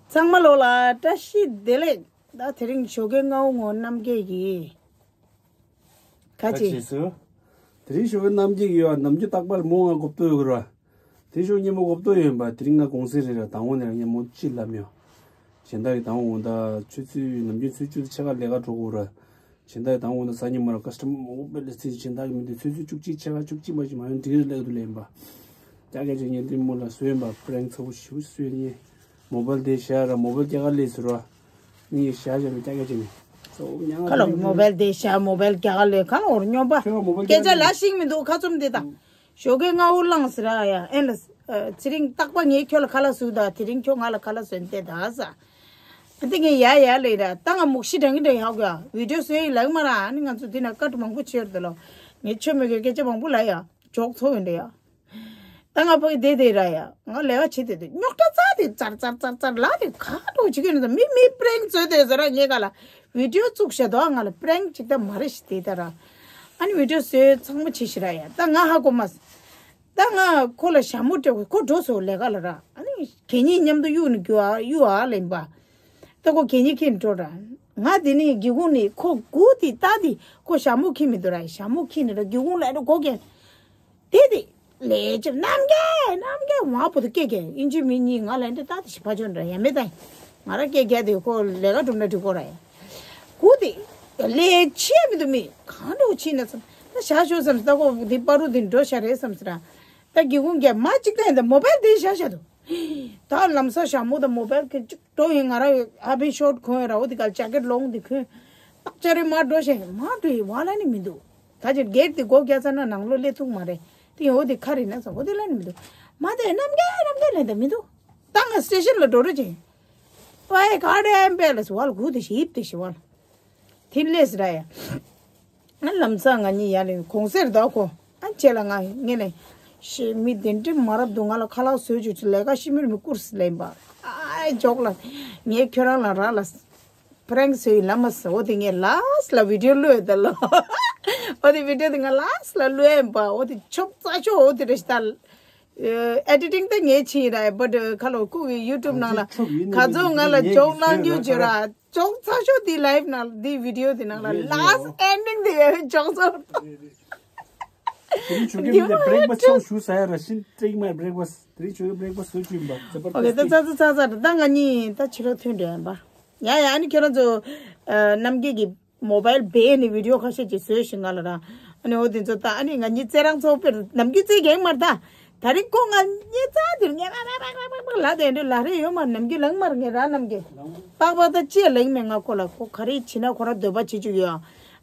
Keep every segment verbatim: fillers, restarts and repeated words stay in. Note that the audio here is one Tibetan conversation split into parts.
ཚང་མ་ལོ་ལ་བཀྲ་ཤིས་བདེ་ལེགས། ད་དེ་རིང་ཞོགས་ཀའི་སྔ་བོ་ངོ་རྣམ་རྒྱལ་གྱིས་ཁ་ཁ་ཆེ། ཆེ་སོ། དེ་རིང་ཞོགས་ཀའི་རྣམ་རྒྱལ་གྱིས་ཡོད་ནམ་རྒྱུན་རྟག་པར་མོ་ང་གོ་བསྡད་ཡོད་ར། དེ་ཞོགས་སྔ་མོ་གོ་བསྡད་ཡོད་པ། དེ་རིང་ང་དགོང་ཟས་རེད་ར། དང་བོ་ནས་སྔ་མོ་ཅི་ལབ་མྱོང་། གཞན་དག་གི་དང་བོ་ད་ཆུ་ཚོད་ནམ་རྒྱུན་ཆུ་ཚོད་ཕྱེད་ཀ་ལས་ཀ་འགྲོ་དགོས་ར། གཞན་དག་དང་འོ་ན་ས་ཉིན་མར་ཀ་སི་ཊ་མར་མང་པོ་སྤེལ་ལ་ཚིག་གཞན་དག་གི་མི་འདུག་ཆུ་ཚོད་བཅུ་གཅིག་ཕྱེད་ཀ་བཅུ་གཅིག་མ་ཞིག་མ་ཡོང་འགྲིག་རེད་ལབ་འདུག་ལན་པ། ཀྱག་ཀྱག་ཅིག་ངས་འདི་མོ་ལ་བཟོས་ཡིན་པ་པྲེང་ཚ་བོ་ཞིག་བཟོས་ནས་མོ་བལ་དེ་བཞག་ར་མོ་བལ་རྒྱ་གར་ལས་ཟེར་བ། ནི་བཞག་བཞག་ནས་ཀྱག་ཀྱག་ཅིག་ནས་ཁ་ལོ་མོ་བལ་དེ་བཞག་མོ་བལ་རྒྱ་གར་ལས་ཁ་ལོ་འོར་སྙོམས་པ་ཁྱོད་མོ་བལ་སྐད་ཆ་ལ་ཞིག་མི་འདུག་ཁ་བཙུམ་དེ་དང་། ཞོགས་ཀའི་སྔ་བོ་བླངས་ཟེར་ཡ་ཨེ་ལ། ཚེ་རིང་རྟག་པ་ངས་ཁྱོད་ལ་ཁ་ལག་བཟོས་ད་དེ་རིང་ཁྱོད་ང་ལ་ཁ་ལག་བཟོས་ཏེ་ད་ཟ། ཨ་ཏི་ངས་ཡ་ཡ་ལས་ར་ད་ང་མུག་ཤི་དྲང་གི་འདྲ་ཡག་ག་བི་ཌིའོ་བཟོས་ཡི་ལག་མ་ར་ཨ་ནི་ང་ཚོ་འདི་ན་ཀ་ཏུ་མང་པོ་བྱེད་ཡོད་དེ་ལོ། ངས་ཆོ་མེད་གི་སྐད་ཆ་མང་པོ་ལ་ཡ་འཇོག་ཚོ་ཡོད་འདྲ་ཡ། ད་ང་ཕ་གི་བསྡད་བསྡད་ར་ཡ་ང་ལས་ཀ་བྱེད་དེ་དུས་རྙོག་དྲ་ཙག་དེ་ཙར་ཙར་ཙར་ཙར་ལ་དེ་ཁ་ཏུ་བྱེད་གི་ནི་ད་མི་མི་པྲེང་བཟོས་དེ་ཟེར་ར་ངས་ག་ལ་བི་ཌིའོ་བཙུགས་ཤ་དོ་ང་ལ་པྲེང་ཅིག་ད་མ་རེད་ཤི་དེ་ད་ར། ཨ་ནི་བི་ཌིའོ་བཟོས་ཚང་མ་བྱེད་ཤི་ར་ཡ་ད་ང་ཧ་གོ་མ། ད་ང་ཁོ་ལ་ཞྭ་མོ་སྤྲད་དགོས་ཁོ་འགྲོ་སོང་ལས་ཀ་ལ་ར་ཨ་ནི་གད་སྙིགས་མཉམ་དུ་གཡུག་ནས་རྒྱུ་ཨ་གཡུག་ཨ་ལེན་པ། ད་ཁོ་གད་སྙིགས་ཁྱེར་འགྲོ་ར། ང་དེ་ནས་སྒེའུ་ཁུང་ནས་ཁོ་སྒུག་དེ་ལྟ་དེ་ཁོ་ཞྭ་མོ་ཁྱེར་མི་འདུག་ར་ཞྭ་མོ་ཁྱེར་ནས་ར་སྒེའུ་ཁུང་ལ་འགྲོ་སྒོ་གན། དེ་དེ་ལས་ཅིག་རྣམ་རྒྱལ་རྣམ་རྒྱལ་མ་བུ་དུ་སྐད་གན་ཨིན་ཇི་མི་གཉིས་ང་ལ་འདི་ལྟ་དེ་ཞིག་ཕ་ཆོན་ར་ཡ་མེད་ད། ང་ར་སྐད་རྒྱག་དེ་ཁོ་ལས་ཀ་སྒྲུབ་ན་འགྲིག་གོ་ར་ཡ། སྒུག་དེ་ལས་ཆེ་མི་འདུག་མི་གང་འགྲོ་ཕྱིན་ན་བསམ་ད་ཞག་ཤོག་བསམ་ད་ཁོ་འདི་པ་རུ་འདི་འགྲོ་ཤ་རེད་བསམ་ཟེར། ད་སྒེའུ་ཁུང་གི་མ་གཅིག་ད་ཡིན་ད་མོ་བལ་དེ་ཤ་ཤ་འདུག་ད་ལམ་སང་ཞྭ་མོ་དང་མོ་བལ་གི་གཅིག་འགྲོ་ཡིན་ང་ར་ཧ་པི་ཤོར་གོན་ར་འོ་དེ་ག་ཇེ་ཀེཊ་ལོང་དེ་གོན། ཏག་ཅག་རེ་མ་འགྲོ་ཤེ་མ་འགྲོ་ཡི་བ་ལ་ནི་མི་འདུག་ད་ཅིག་གེཊ་དེ་སྒོ་རྒྱག་ཚར་ན་ནང་ལོ་སླེབས་ཐུབ་མ་རེད་དེ་ཡིན་འོ་དེ་ཁ་རེད་ན་ས་འོ་དེ་ལ་ནི་མི་འདུག་མ་དེ་རྣམ་རྒྱལ་རྣམ་རྒྱལ་ལས་ད་མི་འདུག་ད་ང་སི་ཊེ་ཤན་ལ་འགྲོ་རོགས་བྱེད། ཨའི་ག་རེ་ཨེམ་པེ་ལ་སི་བ་ལ་གུ་དེ་ཞིབ་དེ་ཞི་བ་ལ། དེ་ལས་ར་ཡ། ང་ལམ་སང་ང་གཉིས་ཡར་ལེན་གོང་སེར་དོ་ཁོ། ཨ་ཅེ་ལ་ང་ངེ་ནས་ཤེས་མི་དེ་འདྲི་མ་རབ་འདུག་ང་ལ་ཁ་ལག་བཟོས་བཅུག་ཅི་ལས་ཀ་ཤི་མིར་མི་བསྐུར་སི་ལེན་པ། ཨའི་འཇོག་ལ། ངས་ཁྱོད་རང་ལ་ར་ལ། པྲེང་བཟོས་ལ་མ་ཟ་འོ་དེ་ངས་ལ་སི་ལ་བི་ཌིའོ་བླུགས་ཡོད་ད་ལོ། འོ་དེ་བི་ཌིའོ་དེ་ང་ལ་སི་ལ་བླུགས་ཡིན་པ་འོ་དེ་ཆོབ་རྩ་ཆོ་འོ་དེ་རེ་ཞིག་ད། ཨེ་ཌི་ཊིང་ད་ངས་བྱས་ཡིན་ར་བཊ་ཁ་ལོ་ཁུ་གི་ཡུ་ཊུབ་ནང་ལ་ག་ཚོད་ང་ལ་འཇོག་གནང་རྒྱུ་བྱོས་ར། ཅོག་ཚ་ཤོ་དེ་ལའིབ་ནང་དེ་བི་ཌིའོ་དེ་ནང་ལ་ལཱ་སི་ཊི་ཨེན་ཌིང་དེ་ཡོད་ཅོག་ཚ། དེ་ནི་ཆུ་ཁྱིམ་དེ་བི་ཌིའོ་ཡོད་ཅོག་ཆུ་ཟ་ཡ་ར་ཤིན་ཏྲིག་མ་བྷི་རེག་ཕ་སི་ཊི་དེ་ནི་ཆུ་བྷི་རེག་ཕ་སི་ཊི་བཟོ་ཆུ་ཡིན་པ་ཛ་བར་ཨོ་ཁེ་ད་ཚ་ཚ་ཚ་ཚ་ད་ང་གཉིས་ད་ཕྱི་ལོགས་ཐོན་འགྲོ་ཡིན་པ། ཡ་ཡ་ཨ་ནི་ཁྱོད་རང་ཚོ་རྣམ་རྒྱལ་གྱི་མོ་བལ་བེ་ནི་བི་ཌིའོ་ཁ་ཤས་ཀྱིས་བཟོས་ཤིང་ང་ལ་ར། ཨ་ནི་འོ་དེ་ཚོ་ད་ཨ་ནི་ང་གཉིས་རྩེ་རང་ཚོ་དཔེར་ནམ་རྒྱུན་རྩེ་གེང་མར་ད། ད་རིང་ཁོ་ང་གཉིས་རྩ་དེར་ངས་ར་ར་ར་ར་ར་ལ་དེ་འདྲ་ལ་རེ་ཡོད་མ་ནམ་རྒྱུན་ལང་མར་ངས་ར་ནམ་རྒྱུན་པགས་པ་ད་ཅི་ལེགས་མེད་ང་ཁོ་ལ་ཁོ་ག་རེ་བྱེད་ན་ཁོ་ར་འདོད་པ་བྱེད་བཅུག་ཡོད།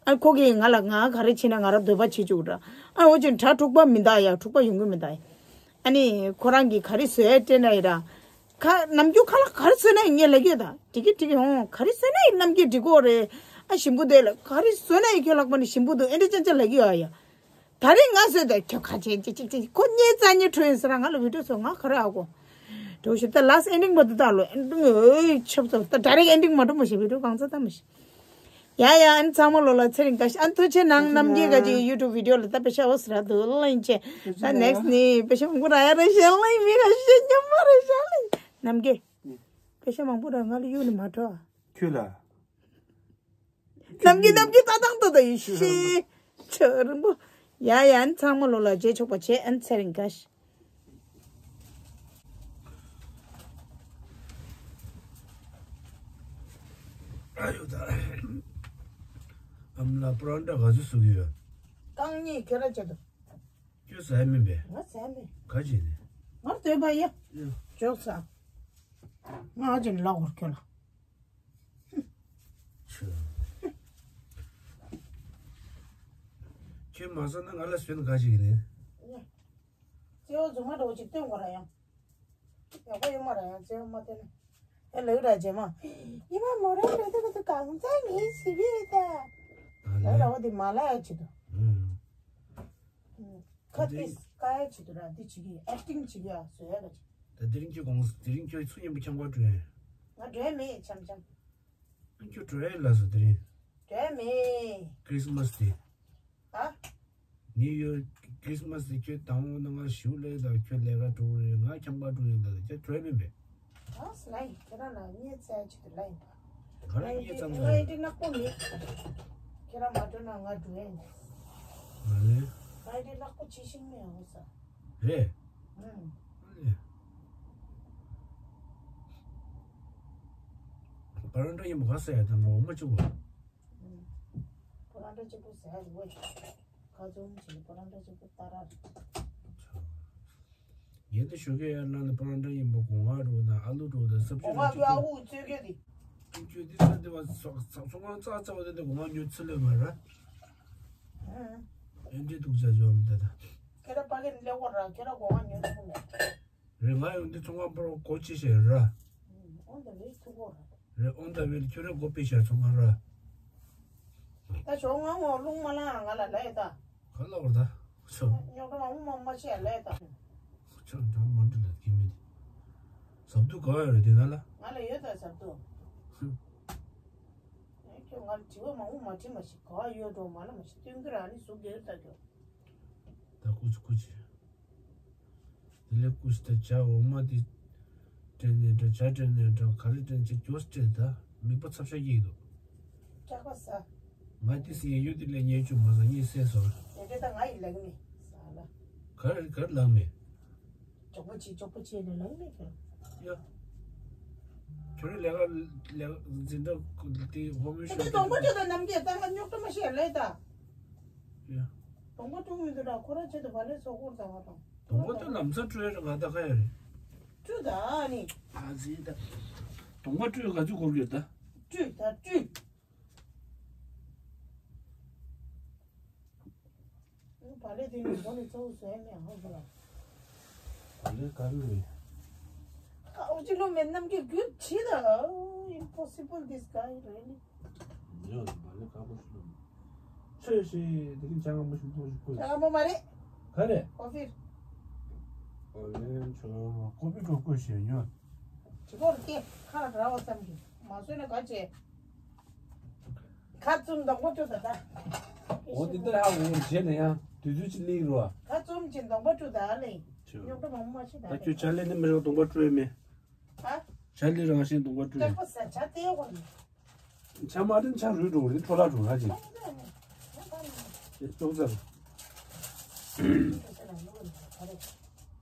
ཨ་ཁོ་གིས་ང་ལ་ང་ག་རེ་བྱེད་ན་ང་ར་འདོད་པ་བྱེད་བཅུག་ར། ཨ་འོ་ཅིག་གྲ་འཁྲུག་པ་མི་འདའ་ཡ་འཁྲུག་པ་ཡོང་གི་མི་འདའ་ཡ། ཨ་ནི་ཁོ་རང་གིས་ག་རེ་བཟོས་ཡ་སྤྲད་ན་ཡི་ར། ཁ་ནམ་རྒྱུན་ཁ་ལག་ག་རེ་བཟོས་ན་ཡི་ངས་ལབ་ཀྱི་ཡོད་ད། འགྲིག་གི་འགྲིག་གི་ཧོང་ག་རེ་བཟོས་ན་ཡི་རྣམ་རྒྱལ་འགྲིག་གོ་རེད། ཨ་ཞིམ་པོ་འདོད་ལ་ག་རེ་བཟོས་ན་ཡི་ཁྱོད་ལག་པ་ནས་ཞིམ་པོ་འདུག་ཨེ་འདྲ་ཅན་ཅན་ལབ་ཀྱི་ཡོད་ཨ་ཡ། ད་རེས་ང་བཟོས་ད་ཁྱོད་ཁ་ཆེ་ཅིག་ཅིག་ཅིག་ཁོ་ཉེ་རྩ་ཉེ་ཁྲོད་ཡིན་ཟེར་ང་ལ་བི་ཌིའོ་བཟོ་ང་ག་རེ་ཨ་གོ། འགྲོ་ཞིབ་ད་ལཱ་སི་ཊི་ཨེན་ཌིང་མ་འདུག་ད་ལོ་ཨེན་ཌིང་ཨོའི་ཆབ་ཚོ་ད་ཌའི་རེག་ཊི་ཨེན་ཌིང་མ་འགྲོ་མ་ཤེས་བི་ཌིའོ་གང་ཚ་ད་མ་ཤེས། ཡ་ཡ་ཨན་ཚང་མ་ལོ་ལ་ཚེ་རིང་བཀྲ་ཤིས་ཨན་ཐུགས་ཆེ་ནང་རྣམ་རྒྱལ་ག་ཅིག་ཡུ་ཊུབ་བི་ཌིའོ་ལ་ད་པེ་ཤ་འོ་སི་ར་དུ་ལ་ཡིན་ཆེ་ད་ནེག་སི་ཊི་ནི་པེ་ཤ་མང་པོ་ར་ཡ་ར་ཤ་ལ་ཡིན་མི་ག་ཤ་ཉམ་མ་ར་ཤ་ལ་ཡིན་རྣམ་རྒྱལ་པེ་ཤ་མང་པོ་ར་ང་ལ་གཡུག་ནི་མ་འགྲོ་ཨ། ཁྱོད་ལ། རྣམ་རྒྱལ་རྣམ་རྒྱལ་ཏག་ཏག་ཏག་ཏག་ཡིན་ཤེས་ཆ་རིང་པོ་ཡ་ཡ་ཨན་ཚང་མ་ལོ་ལ་རྗེས་ཆོག་པ་བྱེད་ཨན་ཚེ་རིང་བཀྲ་ཤིས། ཨ་ཡོ་ད། ཨམ་ལ་པོ་རོ་ཊ་ག་ཚོད་བཟོ་གི་ཡོད། རྐང་གཉིས་ཁྱོད་ར་བྱེད་དོ། ཁྱོད་ཟ་ཡ་མིན་པས། ང་ཟ་ཡ་མིན། ག་བྱེད་ནས། ང་འདོད་པ་ཡ། ཡ། ཅོག་ཟ། ང་ཨ་ཅེ་ལ་འོར་ཁྱོད་ལ། ཆུ། ཁྱོད་མ་ཟ་ན་ང་ལ་ཟོས་ན་ག་བྱེད་ཀྱི་ནས། ཡ། རྩེ་བ་རྫུན་མ་འདྲ་བོ་ཅིག་སྟོན་དགོས་ར་ཡང་། ཡག་པོ་ཡོད་མ་རེད་ཡང་རྩེ་བ་མ་བསྟན་ན། ཨེ་ལགས་ར་རྗེས་མ། ཉི་མ་མོ་རང་རེད་དུ་ག་དུ་གང་ཚ་ངའི་ཞི་བི་རེད་ད། ཨ་ལགས་ར་བ་དེ་མ་ལ་ཡ་ཆེད་དུ། ཁ་ཏིས་ཀ་ཡ་ཆེད་དུ་ར་འདི་བྱེད་ཀྱི་ཨེག་ཊིང་བྱེད་ཀྱི་ཨ་བཟོ་ཡ་ག་ཆེད། ད་དེ་རིང་ཁྱོད་དགོངས་དེ་རིང་ཁྱོད་ཚུ་ཉན་པོ་འཁྱམ་པ་འགྲོ་ཡ། ང་འགྲོ་ཡ་མེད་འཁྱམ་འཁྱམ། ཨ་ཁྱོད་འགྲོ་ཡ་ལ་སོ་དེ་རིང་། འགྲོ་ཡ་མེད། ཁྲིས་མས་དེ། ཨ། ནིའུ་ཡོར་ཁྲིས་མས་དེ་ཁྱོད་དང་པོ་ན་ང་ཞུ་ལས་དང་ཁྱོད་ལས་ཀ་འགྲོ་རེད་ང་འཁྱམ་པ་འགྲོ་ཡིན་ལ་ཁྱོད་འགྲོ་ཡ་མིན་པས། ཨ་ས་ ལ་ཡིན། ཁྱེད་རང་ལ་བརྙས་བཙལ་ཆེད་དུ་ལ་ཡིན་པ། ག་ལ་ང་ཡི་བརྙས་བཙལ་ང་ཡི་ནས། འདི་ནག་པོ་མེད། ཁྱེད་རང་མ་འགྲོ་ན་ང་འགྲོ་ཡས་མེད། ང་ལས། ང་ཡི་འདི་ནག་པོ་ཅི་ཞིག་མེད་འོ་ས། རེད། ཨུམ། ཨ་ལས། པ་རང་འདྲ་ཡིན་པ་ག་ས་ཡ་དང་ང་འོ་མ་གཅིག་པ། ཨུམ། པ་རང་འདྲ་གཅིག་པོ་ཟ་ཡ་རེད་ཝེ། ཁ་ཚུམ་བྱས་པ་རང་འདྲ་གཅིག་པོ་ལྟ་ར་རེད། ངས་དེ་ཞོགས་ཀས་ཡར་ལངས་ནས་པ་རང་འདྲ་ཡིན་པ་སྒོ་ང་འགྲོ་དང་ཨ་ལུ་འགྲོ་དང་སབ་ཅི་སྒོ་ང་རང་གི་ཨ་ཁུ་ཚོད་སྐྱོད་དེ། ཁྱོད་དེ་ཚོད་དེ་བ་ཚོང་ཁང་ཙག་ཙག་བ་དེ་འདྲ་སྒོ་ང་ཉོ་ཚུལ་ལས་མ་ར། ཨེ་འདྲའི་སྡུག་ཅག་འཇོག་མི་འདུག་ད། ཁྱེད་རང་ཕ་གིར་སླེབས་གོ་ར་ཁྱེད་རང་སྒོ་ང་ཉོ་ཐུབ་མེད། རེད། ང་ཡང་འདི་ཚོང་ཁང་པོར་སྒོ་ཕྱེ་བཞག་ར། ཨོན་ད་ཝེ་ཐུག་གོ་ར། རེད། ཨོན་ད་ཝེ་ཁྱོད་རང་སྒོ་ཕྱེ་བཞག་ཚོང་ཁང་ར། ད་ཞོགས་ང་ངོ་རླུང་མ་ལངས་ང་ལ་ལས་ད། ག་ལ་བར་ད། ཆོ། རྙོག་དྲ་མང་པོ་མ་མ་བྱེད་ལས་ད། ཆོ་འདྲ་མ་འདྲ་ལ་གི་མི་འདི། ཟབ་ཏུ་ག་ཡོད་རེད་དེ་ན་ལ། ང་ལ་ཡོད་ད་ཟབ་ཏུ། ཧུམ། ཁྱོད་ང་ལ་དྲི་བ་མང་པོ་མ་དྲི་མ་ཤེས་ག་ཡོད་འགྲོ་མ་ལ་མ་ཤེས་སྟོན་གི་ར་ནི་ཟུག་གི་ཡོད་ད་ཁྱོད། ད་ཀུ་ཅི་ཀུ་ཅི། དེ་ལས་ཀུ་ཅི་ད་ཇ་འོ་མ་དེ་སྤྲད་ནས་འདྲ་ཇ་སྤྲད་ནས་འདྲ་ག་རེ་སྤྲད་ཅིག་མགྱོགས་སྤྲད་ད་མིད་པ་ཚབ་ཤ་སྐྱེ་གི་འདུག་ཀྱག་པ་ཟ། ང་དེ་སི་ཡ་ཡུ་དེ་ལས་ཉེས་བཅུག་མ་ཟ་གཉིད་སད་སོང་། དེ་འདྲ་ད་ང་ཡི་ལག་མི་ཟ་ལ། ག་རེ་ག་རེ་ལག་མི། ཅོག་པོ་ཅི་ཅོག་པོ་ཅི་ལས་ལག་མི་ག་ཡ། ཁྱོད་རེ་ལས་ཀ་ལས་འཛིན་གྲྭ་དེ་ཧོ་མི་དེ་ཤོད་གདོང་པ་ཅོ་ད་ནམ་རྒྱལ་ད་ང་རྙོག་དྲ་མ་ཤེས་ལས་ད། ཡ། གདོང་པ་དཀྲུག་མི་འདུག་ད་ཁོ་རང་ཆེད་དུ་བ་ལས་སོག་པོར་ཟ་བ་དང་། གདོང་པ་དཀྲུག་ལམ་སང་དཀྲུག་ཡ་རེད་ང་ད་ཁ་ཡ་རེད། དཀྲུག་ད་ཨ་ནི། ཨ་ཟིན་ད། གདོང་པ་དཀྲུག་ག་ཚོད་འགོར་གྱི་ད། དཀྲུག་ད་དཀྲུག་བ་ལས་དེ་ནི་མགོ་ནས་གཙོ་བོ་བཟོས་མེད་ཧ་གོ་ལ། བ་ལས་ག་རེ་རེད། ཨ་ཨོ་ཅི་ལོ་མེད་ནམ་གྱི་རྒྱུ་ཇི་ལྟ། Impossible this guy really. ཡོད་མ་ལེ་ཁ་པོ་ཞིག་ལོ། ཆོས་ཤིག་དེ་རིང་ཅང་མ་ཞིག་ཐོག་ཞིག་ཁོས། ཅང་མ་མ་རེད། ག་རེ། ཀོ་ཕི། ཨོ་ལེན་ཆོ་ཀོ་ཕི་གྲོགས་པོ་ཞིག་ཉོ། ཅི་གོ་རེ་ཁ་ར་བ་ཙམ་གྱི་མ་བཟོས་ན་ག་བྱེད། ཁ་བཙུམ་གདོང་པ་བཀྲུ་ད་ད། འོ་དེ་ལྟར་ཧ་གོ་བྱས་ན་ཡང་དུས་ཚོད་ཅིག་སླེབས་རོ། ཁ་བཙུམ་གྱིན་གདོང་པ་བཀྲུ་ད་ལེ། ཆོས། རྙོག་དྲ་མང་པོ་མ་བྱེད་ད་ད་ལེ། ཁྱོད་ཇ་ལེན་ནི་མི་རོ་གདོང་པ་བཀྲུས་མེད། ཧ། ཇ་ལེན་རང་བཞིན་གདོང་པ་བཀྲུས་མེད། སྐྱག་པ་ཟ་ཇ་དེ་གོ་ནི། ཇ་མ་དེ་ཇ་རུལ་འགྲོ་གི་རེད་འཕྲོ་བརླག་འགྲོ་ར་ཅིག་ཨོ་ད་ནི། ཨོ་ད་ནི། ཨེ་ཅོག་ཙེ།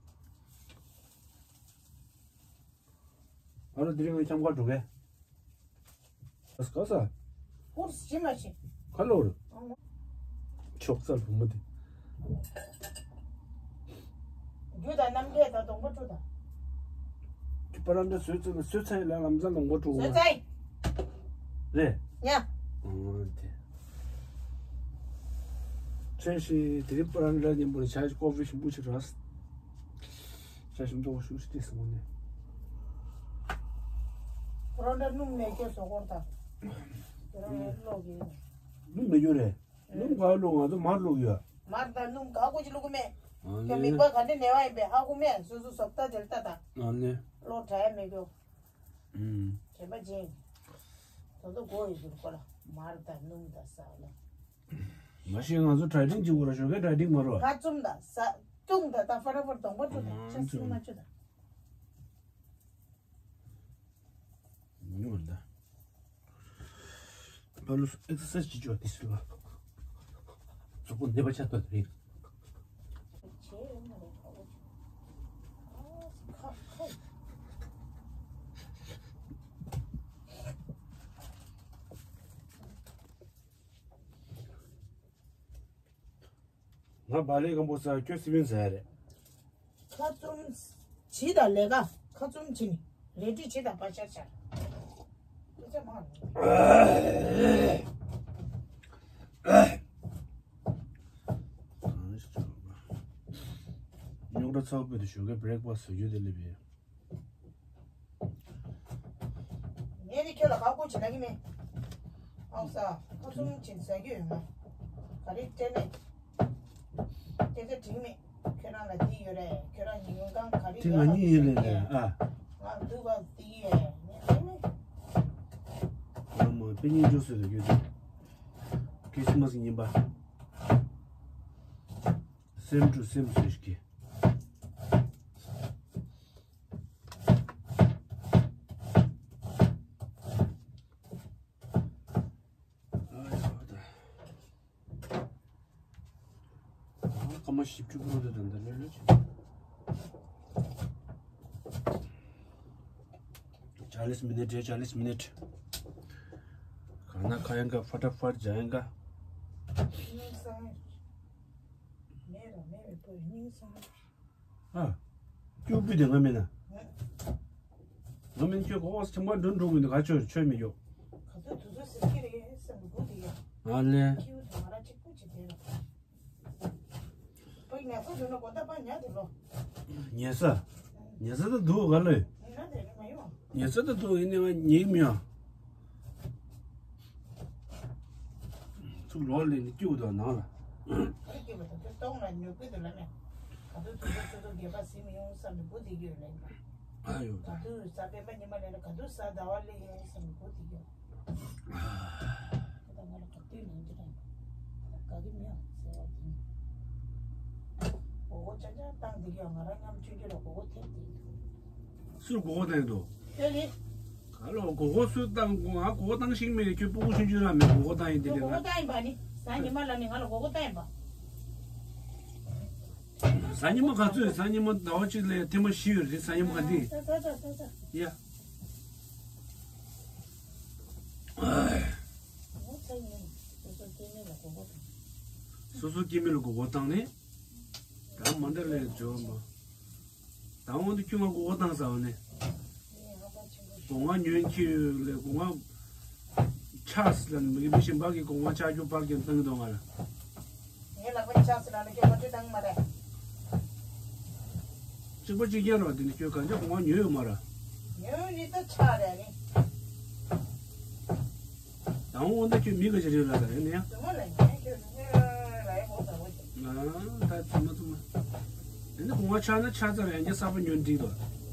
ཨ་རོ་དེ་རིང་ངས་འཁྱམ་ཁ་འགྲོ་གས། ཨ་སྐ་ས། ཧུར་ཞི་མ་ཞི། ཁ་ལོར། ཨང་། ཆོག་ཚར་བུ་མོ་དེ། རྒྱུ་དང་རྣམ་འགྲེལ་དང་གདོང་པ་བཀྲུ་དང་། ཁྱི་པ་རང་འདྲ་བཟོས་ཚར་ན་བཟོས་ཚར་ཡིན་ལ་ལམ་སང་གདོང་པ་བཀྲུ་དགོས། བཟོས་ཚར་ཡིན། རེད། ཡ། ཨང་དེ། ཁྱོད་ཤི་དེ་རིང་པ་རང་འདྲ་མཉམ་པོ་ལ་ཆ་ཞིག་ཀོ་ཕི་ཞིམ་པོ་ཞིག་རག་ཆ་ཞིམ་མདོག་ཞུ་ཞིག་སྟེ་སོང་ནས། ཁོ་རང་འདྲ་སྣུམ་མེད་ཀྱི་བཟོ་སྐོར་དང་། ཁྱོད་རང་ཡང་ཀློག་གི་ཡིན། སྣུམ་མེད་རྒྱུ་རེད། སྣུམ་ག་བླུགས་ང་ཚོ་མར་བླུགས་ཡོད། མར་དང་སྣུམ་ག་གོ་ཅི་བླུགས་མེད། ཨ་ཁྱོད་ནི་མིག་པ་ག་འདྲ་ནེ་བ་ཡིན་པས་ཧ་གོ་མེད་སོ་སོ་སོབ་ཏ་དེལ་ཏ་དང་། ཨ་ནི། ཀློག་དྲ་ཡ་མེད་རྒྱུ། ཨུམ། དྲན་པ་བརྗེད། དོ་དོ་གོ་ཡོད་རྒྱུ་ཁོ་ལ་མར་དང་སྣུམ་དང་ཟ་ལ། མ་གཞི་ང་ཚོ་ཌའི་ཊིང་བྱེད་དགོས་ར་ཞོགས་ཀས་ཌའི་ཊིང་མ་རོ། ཁ་བཙུམ་དང་ཟ། བཏུང་དང་ད་ཕ་ར་ཕར་གདོང་པ་བཀྲུ་དང་ཆ་སྲིད་མ་བཅུ་དང་། ཉོ་ད། ཕ་ལུ་ཨེག་སར་སའིཛ་ཅིག་བྱོས་ཏེ་ཤི་ལ། གཟུགས་པོ་ནད་པ་ཆགས་ཐུབ་རེད། ང་བ་ལེ་སྒམ་པོ་ཟ་ཁྱོད་སི་པིན་ཟ་ཡ་རེད། ཁ་བཙུམ་བྱི་དང་ལས་ཀ་ཁ་བཙུམ་བྱི་ནི་རེ་ཌི་བྱི་དང་པ་ཤར་ཤར། སྐད་ཆ་མང་། རྙོག་དྲ་ཚ་བོ་པོ་དེ་ཞོགས་ཀས་བྷི་རེག་ཕ་སི་ཟ་རྒྱུ་དེ་སླེབས་པས། ངས་ནི་ཁྱོད་ལ་ཁག་པོ་བྱེད་ལ་གི་མེད། ཨང་ས་ཁ་བཙུམ་བྱེད་ཟ་རྒྱུ་ཡོད་མ། ག་རེ་སྤྲད་ནས། སྐད་ཆ་དྲིས་མེད། ཁྱོད་རང་ལ་འདི་ཡོད་རེད། ཁྱོད་རང་ཉིན་གང་ག་རེ་དེ་ང་གཉིས་ཡིན་ལས་ནས་ཨ། ང་སྡུག་ག་འདི་ཡོད་ངས་དྲིས་མེད། ང་མོ་པེ་ཉིན་འཇོག་སྲོལ་དུ་ཡོད་དེ། ཁྲི་སི་མ་སི་ཉིན་པ། སེམས་ཀྲུ་སེམས་སུ་ཤི་གི། སྐར་མ་བཞི་བཅུ་ལྷག་དེ་ད་ལྟ་ལོས་ལོས་བྱས། ཅཱ་ལིས་མི་ནིཊ་རེད། ཅཱ་ལིས་མི་ནིཊ། གང་ན་ཁ་ཡང་ག་ཕ་ཏྲ་ཕ་ཏྲ་ཇ་ཡང་ག་སྙིང་སང་། མེད་ར་མེད་པའི་པོ་སྙིང་སང་། ཨ། སྐྱུག་པུ་དེ་ང་མིན་ན། ང་མིན་ཁྱོད་གོ་ཐེངས་མ་འགྲོ་འགྲོ་མི་འདུག་ག་ཆོས་ཆོས་མི་ཡོད། ག་ཚོད་དུ་ཚོད་ཟེར་གྱི་རེད་སེམས་སྒུག་དེ་ཡ། ཨ་ལེ། ཁྱེའུ་དང་ང་ར་གཅིག་པུ་བྱེད་དེ་ར། བུ་ཉལ་ས་འདུག་ན་གོ་ད་པ་ཉལ་དེ་ལོ། ཉལ་ས། ཉལ་ས་ད་འདུག་ག་ལོས། ཉལ་ས་དེ་རེད་མ་ཡོང་། ཉལ་ས་ད་འདུག་ཡིན་ནའི་ང་ཉལ་མི་ཡོང་། ཚུགས་ལོག་ལེན་ནས་སྐྱུག་དང་ནང་ལ། ཨ་སྐྱུག་པ་དང་དེ་སྟོང་ལ་ཉོ་གི་འདུག་ལ་མེད། ག་དུས་ཚོད་ཚོད་ཚོད་སྒལ་པ་ཟིན་མི་ཡོང་བསམ་ནས་སྒུག་བསྡད་ཀྱི་ཡོད་ལ་ཡིན་པ། ཨ་ཡོད་ད། ག་དུས་ཟ་སྤེན་པ་ཉི་མ་ལས་ལ་ག་དུས་ཟ་ཟླ་བ་ལས་ཡོང་བསམ་ནས་སྒུག་བསྡད་ཀྱི་ཡོད། ད་ང་ལ་ག་དུས་ལན་གྱི་རང་དགའ་གི་མི་ཡོང་ཟེར་བ་དེ་ནི། མགོ་སྐོར་ཅག་ཅག་བཏང་བསྡད་ཀྱི་ཡོད། ང་རང་མཉམ་ཆུང་ཆུང་ལ་མགོ་སྐོར་ཐེབས་བསྡད་ཀྱི་འདུག་སུས་མགོ་སྐོར་བཏང་འདུག་ཁྱོད་ནི། ག་ལོ་མགོ་སྐོར་སུས་བཏང་གོ་ང་མགོ་སྐོར་བཏང་ཤེས་མེད་ཁྱོད་སྤུ་གུ་ཆུང་ཆུང་རང་མེད་མགོ་སྐོར་བཏང་ཡིན་དེ་ལས་ང་། མགོ་སྐོར་བཏང་ཡིན་པ་ནི། གཟའ་ཉི་མ་ལ་ནི་ང་ལ་མགོ་སྐོར་བཏང་ཡིན་པ། གཟའ་ཉི་མ་ག་ཚོད་གཟའ་ཉི་མ་ཟླ་བ་གཅིག་ལས་ཐེངས་མ་བཞི་ཡོད་རེད་གཟའ་ཉི་མ་ག་འདི། ད་ད་ད་ད་ད། ཡ། སོ་སོ་སྐྱེ་དམན་ལ་མགོ་སྐོར་བཏང་ནས། ད་མ་འདྲ་ལས་འཇོག་མ། ད་འོང་དུ་ཁྱོད་ང་མགོ་སྐོར་བཏང་ཟ་བ་ནས། སྒོ་ང་ཉོན་ཁྱེར་ལས་སྒོ་ང་ཆགས་ལ་མི་མི་གཞན་པ་གི་སྒོ་ང་ཆགས་རྒྱུ་པར་གྱིན་བཏང་གི་འདུག་ང་ལ། ངའི་ལག་པ་ཆགས་ལ་ནི་ཁྱོད་མ་འདྲི་བཏང་མ་རེད། གཅིག་པ་གཅིག་རྐྱང་རེད་བ། དེ་ནི་ཁྱོད་གང་ཅི་སྒོ་ང་ཉོས་ཡོད་མ་རེད། ཉོས་ནི་ད་ཆགས་རེད་ནི། དང་པོ་འོ་ན་ཁྱོད་མི་ག་ཅི་རེད་ལ་ད་ཡིན་ནི་ཡང་། དུ་མ་ལ་ཉན་ཁྱོད་ནི་ལ་ཡ་མོ་ཟ་བོ་ཅིག་ཨ་ད་དུ་མ་དུ་མ། དེ་ནི་གོང་བ་ཆག་ན་ཆག་ཙམ་རེད་ཡང་གསར་པ་ཉོ་འགྲིག་དོ།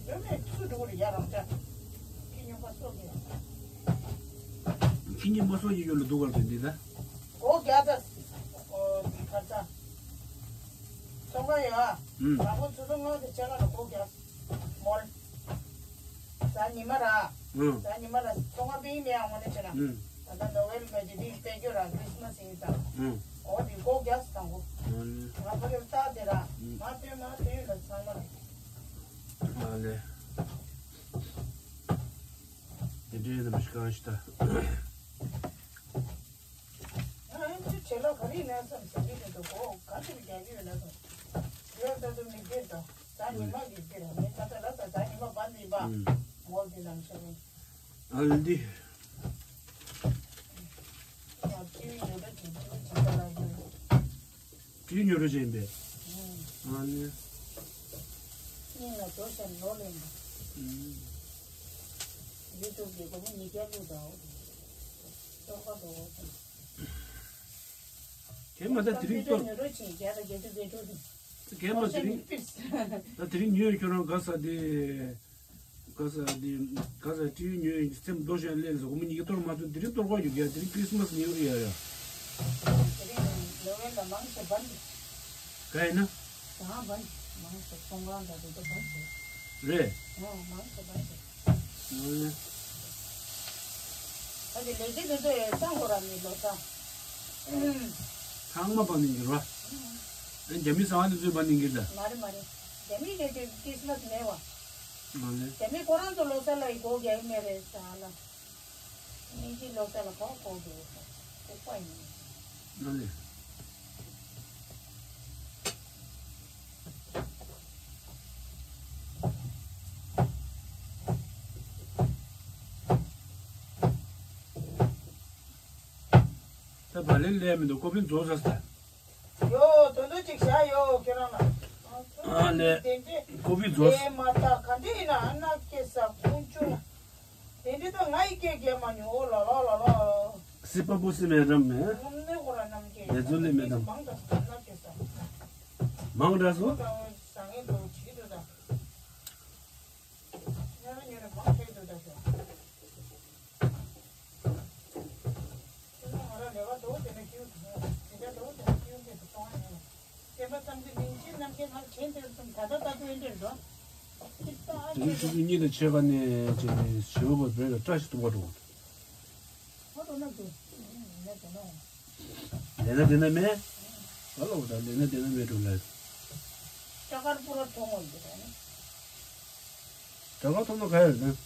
ཡོད་མེད་ཚུར་འགྲོ་གི་རེད་ཡ་རང་ཅག་ཁྱི་ཉོན་པ་སོགས་ཀྱི། ཁྱི་ཉོན་པ་སོགས་ཀྱི་ཡོད་ལ་འདུག་གར་དུ་འདི་ད། སྒོ་རྒྱག་ད། ཨོ་དེ་ཁར་ད། ཚོང་ཁང་ཡོད་ཨ། ཨུམ། དང་པོ་ཚོ་ཚོ་ངོ་དེ་ཆ་ལ་སྒོ་རྒྱག་མོལ། གཟའ་ཉི་མ་ར། ཨུམ། གཟའ་ཉི་མ་ལ་ཚོང་ཁང་པའི་མི་ཡང་ངོ་ནས་བྱས་ན། ཨུམ། ད་ལྟ་ནོ་ཝེལ་ག་ཅི་དེ་དཔེ་སྐྱོ་ར་ཁྲིས་མ་སི་ཡིན་ཙང་། ཨུམ། འོ་དེ་སྒོ་རྒྱག་སི་དང་པོ། ཨུམ། ང་ཕ་གིར་ལྟ་དེ་ར། ཨུམ། མ་སྟོན་མ་སྟོན་ལ་ཚང་མ་རེད། ཨ་ལེ། དེ་འདྲའི་ནམ་ཞིག་གང་ཞིག་ད། ང་ཨེམ་ཆི་བྱེད་ལོ་ག་རེ་ཡིན་ན་བསམ་ཟེར་གྱི་མི་འདུག་གོ་ག་ཚོད་རྒྱག་གི་ཡོད་ན་བསམ། ཡོད་ད་དུ་མི་འདིར་དང་ད་ཉི་མ་གི་འདིར་ངས་ད་ལྟ་ལ་ད་ད་ཉི་མ་བར་འདི་པ་ངོ་འདི་ནང་ཤར་ནི། ཨ་ལ་འདི། ང་ཅི་ཡོད་ད་ཅི་ཅི་ཅི་ད་ལ་ཡོད། ཀྲི་ཉོ་རུ་ཅན་པས། ཨ་ནི། སྙིང་ལ་འགྲོ་ཞིང་ལོ་ལེན་པ། ཡུ་ཊུབ་ཀྱི་སྒོར་མོ་ཉིས་བརྒྱ་བླུགས་དང་། གཏོར་ཁ་འགྲོ་བ་དང་། གན་མ་ད་དེ་རིང་གཏོར། ཉོ་རུ་ཅན་བརྒྱ་དང་བརྒྱད་ཅུ་བརྒྱད་ཅུ་དང་། གན་མ་དེ་རིང་། ད་དེ་རིང་ཉོས་ཁྱོད་རང་ག་ས་དེ། ག་ས་དེ་ག་ས་ཀྲི་ཉོས་སེམས་རྡོ་ཞིང་ལས་ལ་སོགས་མི་གཉིས་ཀྱི་གཏོར་མ་ཐོན་དེ་རིང་གཏོར་གོ་ཡོད་ཀྱང་དེ་རིང་ཁྲིས་མས་ཉིན་རེ་ཡ་ཡ། དེ་རིང་ནོ་ཝེལ་ལ་མང་ཆེ་བན་འདུག་ག་ཡིན་ན། ད་བན་མང་ཆེ་ཚོང་ཁང་དང་དེ་ཚོ་བན་འདུག་རེད། ཨོ་མང་ཆེ་བན་འདུག་ཨོ་ལེ། ད་དེ་ལས་ཀྱི་དེ་ཚོ་ཡ་ཚང་ཁོ་ར་ནི་ལོ་ཚང་། ཚང་མ་བན་ནི་འགྱུར་བ། ཨ་རྒྱ་མི་ཟ་བ་དེ་ཚོས་བན་ནི་འགྱུར་ད། མ་རེད་མ་རེད། རྒྱ་མི་གལ་ཏེ་ཁྲིས་མས་མེད་བ། མ་ལེ། དེ་མིན་ཁོ་རང་ཚོ་ལོ་གསར་ལ་ཡི་སྒོ་རྒྱག་གི་མེད་རེད་ཟེར་ཨ་ལ། སྙིང་རྗེ། ལོ་གསར་ལ་གོ་སྒོ་རྒྱག་ཡོད་ཟེར་ལྐུགས་པ་ཡིན། མ་ལེ། ད་བ་ལན་ལས་མི་འདུག་ཀོ་པི་རྫོགས་ས་ས། ཡོ། དོན་དུ་ཅིག་བྱ་ཡོ་ཁྱེད་རང་ལ། ཨ་ལེ། དེ་འདྲས། ཀོ་པི་རྫོགས། ལས་མ་ཐག་ག་འདྲས་ཡིན་ན་ཨ་ན་སྐྱེ་ས་ཀུན་ཆུང་། དེ་འདྲས་ད་ང་ཡི་སྐད་རྒྱག་མ་མྱོང་ཨོ་ལ་ལ་ལ་ལ། སི་པ་པུ་སི་མེ་དམ་མེ། ངོམ་ནས་ཁོ་ར་རྣམས་ཀྱིས་ལས་ཚོ་ལས་མེད་དམ། མང་དྲགས་སུ་ཨ་ན་སྐྱེ་ས། མང་དྲགས་སུ། ཁོ་དང་བཟང་ངན་འདྲ་བོ་བྱེད་ཀྱི་འདུག་ད། ཉོ་རེ་ཉོ་རེ་མང་ཆེ་འདུག་ད་ཤོག་ཁྱེད་ཚོ་ང་རང་ལས་ཀ་འགྲོ་དེ་ནས་ཁྱེའུ་དང་དེ་འདྲ་འགྲོ་དེ་ནས་ཁྱེའུ་འདྲ་དུ་གཏོང་བ་ཡིན་ལ། སེམས་པ་ཙམ་གྱི་མིང་ཆེན་རྣམས་ཀྱི་ལྷག་ཆེན་དེར་གསུམ་ད་ལྟ་ལྟ་དུས་འདིར་འགྲོ། ཅིག་ལྟ་ཨ་དེ་ནི་ཆུ་ཚོད་གཉིས་དང་ཕྱེད་ཀ་ནས་བྱས་ནས་ཞེ་པོ་བ་བོད་ལ་བཀྲ་ཤིས་སྡུག་པ་འགྲོ། ཧོ་འགྲོ་ན་དགོས། ལས་ན་དེ་ན་འོང་། ལས་ན་དེ་ན་མེད། ག་ལ་འོ་ད་ལས་ན་དེ་ན་མེད་འགྲོ་ལ། སྐྲ་དཀར་པོ་ར་མཐོང་འོང་འདི་ར་ནི། སྐྲ་དཀར་མཐོང་ན་ག་ཡོད་ན།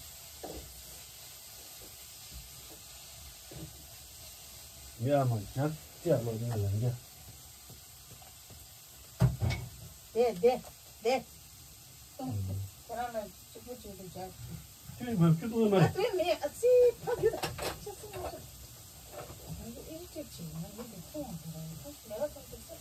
ཡ་མ་ཇག་ཅག་ལོ་ནི་ལ་འཇག་དེ་དེ་དེ། ཁྱེད་རང་ལ་གཅིག་པུ་གཅིག་ཏུ་སྦྱར། ཁྱོད་ཀྱིས་བབ་ཁྱོད་གཏོང་ཡ་མ་ཨ་རེད། དེ་མེད་ཨ་ཙི་ཕ་རྒྱུད་ཨ་ཅག་སེ་མ་ཅག་ང་ཚོ་ཨེ་རི་ཊེཊ་བྱེད་ང་ཚོ་མཐོང་བ་དེ་རང་ཡིན་ཁ་ཤས་ལས་ཀ་ཚོགས་ཐུབ་ས།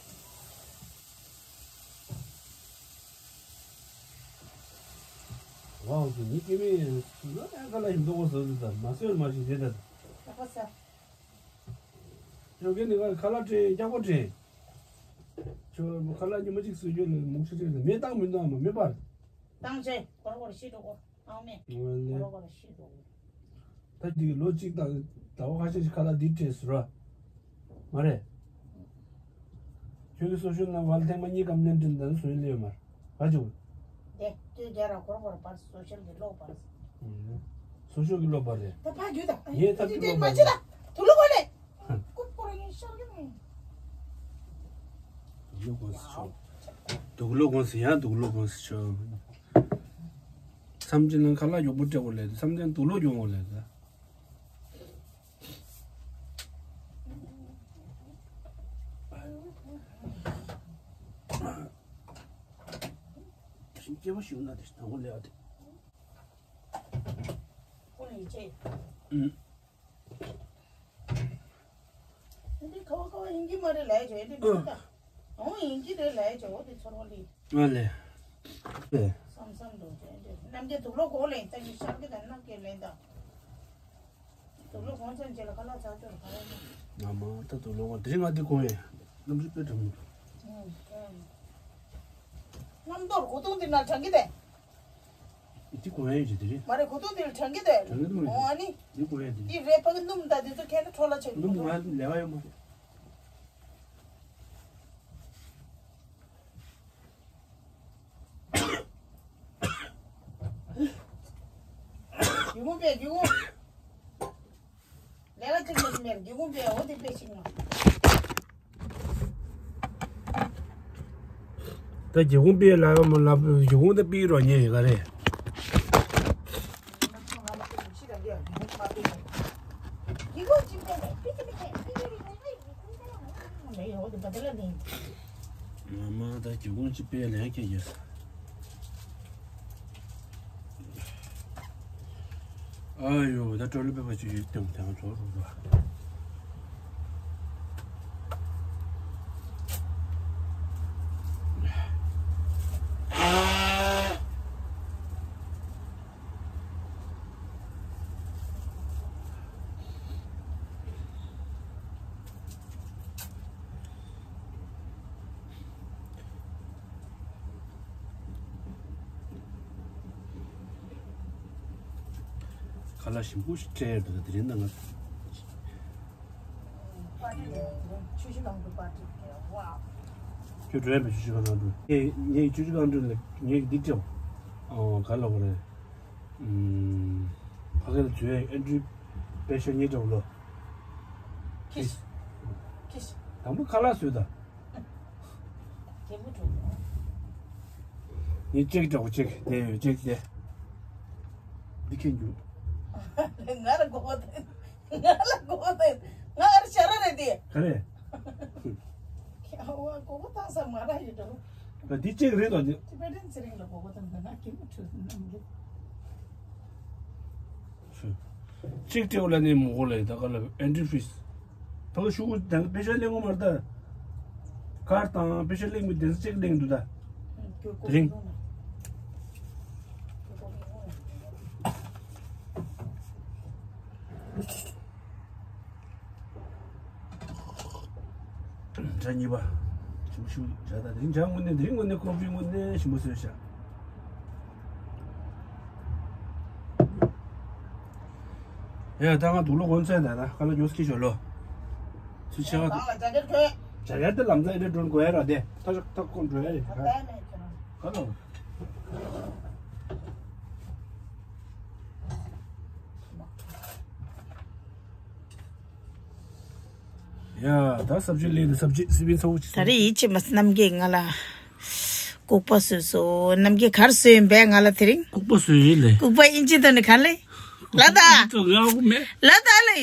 ཝའོ་ཀྱི་མི་སྐྱེ་མེད་ཡང་ལོ་ཡང་ཁ་ལ་ཡིན་མདོག་གོ་བཟོ་ཟིག་དང་མ་བཟོས་མ་ཞིག་རེད་ད། ཨ་ཁ་ས། ཡོ་གེ་ནི་ཁ་ལག་སྤྲད་སྐྱག་པ་སྤྲད། ཁྱོད་ཁ་ལག་ཉི་མ་གཅིག་བཟོས་རྒྱུ་ལ་མུག་ཆུ་སྤྲད་ལ་མེ་བཏང་མི་འདུག་ཨ་མ་མེ་འབར། བཏང་བྱས་གོར་གོར་ཤི་འགྲོ་གོ་ཨང་མེ། ཨོ་ལེ། གོར་གོར་ཤི་འགྲོ་གོ་ད་འདི་ལོ་གཅིག་དང་ཟླ་བ་ཁ་ཤས་ཤིག་ཁ་ལག་འདི་སྤྲད་ཟེར་བ། མ་རེད། ཁྱོད་ཀྱི་སོ་ཤལ་ནང་བལ་ཐེངས་མ་གཉིས་ཀམ་ལེན་དྲིན་དང་སོ་ཡིན་ལེ་ཡོད་མ་རེད། ག་ཅུ། དེ་ལྟོས་རྒྱ་ར་གོར་གོར་པར་སོ་ཤལ་གྱི་གློག་པར། སོ་ཤལ་གྱི་གློག་པར་རེད། ད་ཕ་རྒྱུད་དང་ངའི་ཐབས་ཀྱི་གློག་པར་རེད། མ་བྱེད་ད་དུག་ལོག་གོ་ལེ། ཀུ་ཀུ་ར་ངའི་ཤར་གི་མིན། དུག་ལོག་གོང་སི་ཆོ། དུག་ལོག་གོང་སི་ཡང་དུག་ལོག་གོང་སི་ཆོ། མཚམས་ཅི་ལང་ཁ་ལག་མགྱོགས་པོ་སྤྲད་གོ་ལེ་མཚམས་ཅན་དུག་ལོག་གྱོང་གོ་ལེ་ད། དེ་བཞིན་སྐྱེ་བ་ཞིག་ན་དེ་དང་པོ་ལས་ཨ་དེ། ཁོ་ལས་ཅེ། ཨུམ། འདི་ཁ་བ་ཁ་བ་ཡིན་གྱི་མ་རེད་ལས་ཅེ་འདི་མི་ད། འོ་ཡིན་གྱི་རེད་ལས་ཅེ་འོ་དེ་ཚོར་བ་ལི། ཨ་ལས། ཨེ། བསམ་བསམ་འདུག་ཅེ་འདི་རྣམ་རྒྱལ་དུག་ལོག་གོ་ལེན་ད་ཡི་ཤར་གི་ད་རྣམ་རྒྱལ་ལེན་ད། དུག་ལོག་གོང་ཚད་མཇལ་ལ་ཁ་ལག་ཚ་ཅོར་ཁ་ལག་ནི། ང་མ་ད་དུག་ལོག་གོང་དེ་རིང་ང་འདི་གོང་ཡིན། གནམ་གཤིས་དཔེ་གྲང་མོ་འདུག་ཨུམ། གནམ་མདོར་གོ་ཐུང་འདི་ན་གྲང་གི་དེ། འདི་གོང་ཡིན་ཅི་དེ་རེད། མ་རེད་གོ་ཐུང་འདི་ལ་གྲང་གི་དེ། གྲང་གི་འདུག་ཨོ་ཨ་ནི། འདི་གོང་ཡིན་དེ། འདི་རེད་ཕ་གི་སྣུམ་ད་འདི་ཚོ་ཁྱེར་ན་འཕྲོ་ལ་ཆེ་གི་སྣུམ་ང་ལས་ཀ་ཡོད་མ་རེད། སྒེའུ་ཁུང་པས་སྒེའུ་ཁུང་། ལས་ཀ་གཅིག་མེད་མེད་སྒེའུ་ཁུང་པས་འོ་དེ་པས་ཤིག་ན། ད་སྒེའུ་ཁུང་པས་ལབ་ཡོད་མ་ལབ་སྒེའུ་ཁུང་ད་པིག་རོགས་ཉེ་ཡོད་ག་རེད། ང་མ་ད་སྒེའུ་ཁུང་གཅིག་པས་ལན་ཁྱེད་ཡོད། ཨ་ཡོ་ད་ཀྲོ་ལི་པེ་པ་ཅིག་ཡོད་དེ་དེ་ང་ཚོ་རུ་ར། ཁ་ལག་ཞིམ་པོ་ཞིག་སྤྲད་ཡོད་འདུག་དེ་རིང་ད་ང་། པར་ཊི་རེད། ཆུ་བཞི་སྒང་དྲུག་པར་ཊི་རེད། ཝའོ། ཁྱོད་འགྲོ་ཡ་མེད་ཆུ་བཞི་སྒང་དྲུག་ངས་ངས་ཆུ་བཞི་སྒང་དྲུག་ལ་ངས་འདི་སྤྲད། ཨོ་ག་ལ་བ་རེད། ཨུམ། ཕ་གི་ལ་བྱོས་ཨེ་འདྲི་པེ་ཤ་ཉེ་དྲགས་ལོ། ཁྱི་ཤི། ཁྱི་ཤི། དང་པོ་ཁ་ལག་བཟོས་ད། རྒྱལ་པོ་འགྲོ། ངས་ཅེག་སྤྲད་གོ་ཅེག་དེ་ཡོད་ཅེག་དེ། འདི་ཁྱེད་འགྱུར། ང་ལ་མགོ་བོ་དེ། ང་ལ་མགོ་བོ་དེ། ང་ཨ་རི་ཤ་ར་རེད་དེ། ག་རེ། ཁྱེད་ཨ་བ་མགོ་བོ་བཏང་ས་མ་ར་ཡོད་འགྲོ། ད་འདི་ཅེག་རེད་དོ་འདི། ཊི་བེ་ཊན་ཚེ་རིང་ལ་མགོ་བོ་བཏང་ད་ང་རྒྱལ་པོ་འགྲོ་ན་གི། ཅིག་སྤྲེའུ་ལ་ནི་མོ་གོ་ལ་ད་ག་ལ་ཨེན་ཊི་ཕིས། ད་ག་ཤུ་གུ་དང་པེ་ཤ་ལེན་གོ་མར་ད། ཀར་དང་པེ་ཤ་ལེན་མི་དེ་ཚོ་ཅིག་ལེན་འདུག་ད། དེ་རིང་། གྲ་གཉིས་པ། ཞིམ་ཞིམ་གྲ་ད་དེ་རིང་གྲ་དངོས་གནས་དེ་རིང་དངོས་གནས་ཀོ་ཕི་དངོས་གནས་ཞིམ་པོ་བཟོས་ཤག་ཡ་ད་ང་དུག་ལོག་གོན་ཚད་ད་ད་ཁ་ལག་ཉོས་ཁྱི་ཞོ་ལོ། ཚུལ་ཆེ་བ་དང་ལ་ཇ་གེར་གོན། ཇ་གེར་དེ་ལམ་ཚད་རེ་འགྲོ་དགོས་ཡ་ར་དེ་ད་ཞག་ཐག་ཁོང་འགྲོ་ཡ་རེད་ད། ག་ལ། ཡ་ད་ས་བཅུད་ལས་ནི་ས་བཅུད་སི་པིན་ཚ་བོ་ཅི། ད་རེས་ཡིད་ཆེས་མ་སྣམ་གྱིས་ང་ལ་ལྐུགས་པ་བཟོས་སོ། སྣམ་གྱིས་ག་རེ་བཟོས་ཡིན་པས་ང་ལ་དེ་རིང་ལྐུགས་པ་བཟོས་ཡིན་ལེ། ལྐུགས་པ་ཨིན་ཇི་ཐོག་ནས་ག་ལེ། ལ་ད། ང་ཧ་གོ་མེད། ལ་ད་ལེ།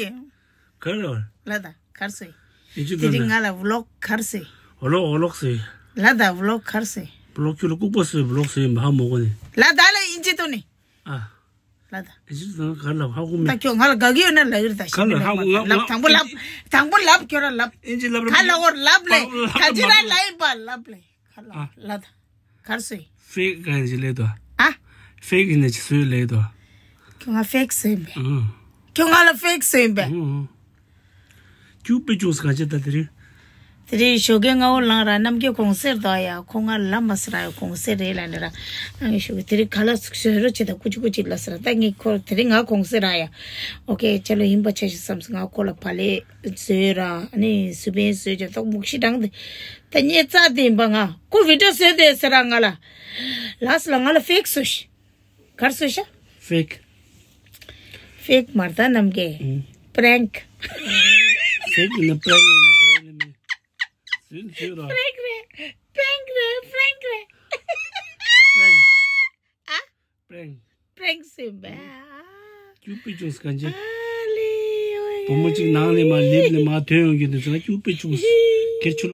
ག་རེ། ལ་ད་ག་རེ་བཟོས། ཨིན་ཇི་ཐོག་ནས། དེ་རིང་ང་ལ་ཝི་ལོག་ག་རེ་བཟོས། ཝི་ལོག་ཝི་ལོག་བཟོས། ལ་ད་ཝི་ལོག་ག་རེ་བཟོས། ཝི་ལོག་ཁྱོད་ལ་ལྐུགས་པ་བཟོས་ཝི་ལོག་བཟོས་ཡིན་པ་ཧ་མ་གོ་ནས། ལ་ད་ལེ་ཨིན་ཇི་ཐོག་ནས། ཨ། ལ་ད། ཨེ་ཅི་དང་ག་ལ་ཧ་གོ་མེད། ད་ཁྱོད་ང་ལ་དགའ་གི་ཡོད་ན་ལབ་ཡོད་ད་ཤི་ག་ལ་མི་ཧ་གོ་ལབ་ང་ལབ་དང་པོ་ལབ། དང་པོ་ལབ་ཁྱོད་ར་ལབ། ཨེ་ཅི་ལབ་ག་ལ་འོར་ལབ་ལེ། ཨ་ལབ་ག་ཅི་ར་ལབ་ཡིན་པ་ལབ་ལེ། ག་ལ་ཨ། ལ་ད། གར་སོ་ཡིན། ཕེག་ག་ཅི་ལེ་དོ། ཨ། ཕེག་ཡིན་ན་ཅི་སོ་ལེ་དོ། ཁྱོད་ང་ཕེག་སོ་ཡིན་པས། ཨ། ཁྱོད་ང་ལ་ཕེག་སོ་ཡིན་པས། ཨ། ཨ། ཁྱོད་དཔེ་ཅུང་ཟད་ག་ཅི་ད་དེ་རིང་། དེ་རིང་ཞོགས་ཀས་སྔ་བོ་ལངས་ར་རྣམ་རྒྱལ་གུང་སེང་དོ་ཡ། ཁོ་ང་ལབ་མ་སི་ར་ཡ་གུང་སེང་རེད་ལབ་ནི་ར། ཨ་ངས་ཞོགས་ཀས་དེ་རིང་ཁ་ལག་ཟོས་རོགས་བྱེད་དང་ཀུ་ཅི་ཀུ་ཅི་ལབ་སི་ར། ད་ངས་ཁོ་དེ་རིང་ང་གུང་སེང་ར་ཡ། ཨོ་ཀེ་ཅ་ལོ་ཡིན་པ་ཆ་ཞིག་བསམ་སི་ང་ཁོ་ལ་བག་ལེབ་བཟོས་ར། ཨ་ནི་སི་པན་བཟོས་ཀྱང་ཏོག་མུག་ཤི་དྲང་དེ། ད་ངས་རྩ་དེ་ཡིན་པ་ང་ཁོ་བི་ཌི་ཡོ་བཟོས་དེ་སི་ར་ང་ལ། ལགས་སི་ལ་ང་ལ་ཕེག་སོ་ཤི། གར་སོ་ཤ། ཕེག་ཕེག་མར་ད་རྣམ་རྒྱལ། ཨུམ། པྲེང་། ཕེག་ཡིན་ན་པྲེང་ཡིན་ན་པྲེང་ཡིན་ན་མི། ཟིན་ཟིན་ར། པྲེང་རེད། པྲེང་རེད། པྲེང་རེད། པྲེང་། ཨ། པྲེང་། པྲེང་སོ་ཡིན་པས། ཨ། ཁྱོད་དཔེ་ཅུང་ཟད་ག་ཅི། ཨ་ལེ་ཨོ་ཡེ། བུ་མོ་གཅིག་ནང་ནས་མར་ལེབ་ནས་མར་ཐོན་ཡོང་རྒྱུ་དེ་ཚོ་ལ་ཁྱོད་དཔེ་ཅུང་ཟད་ཁྱེར་ཆུ།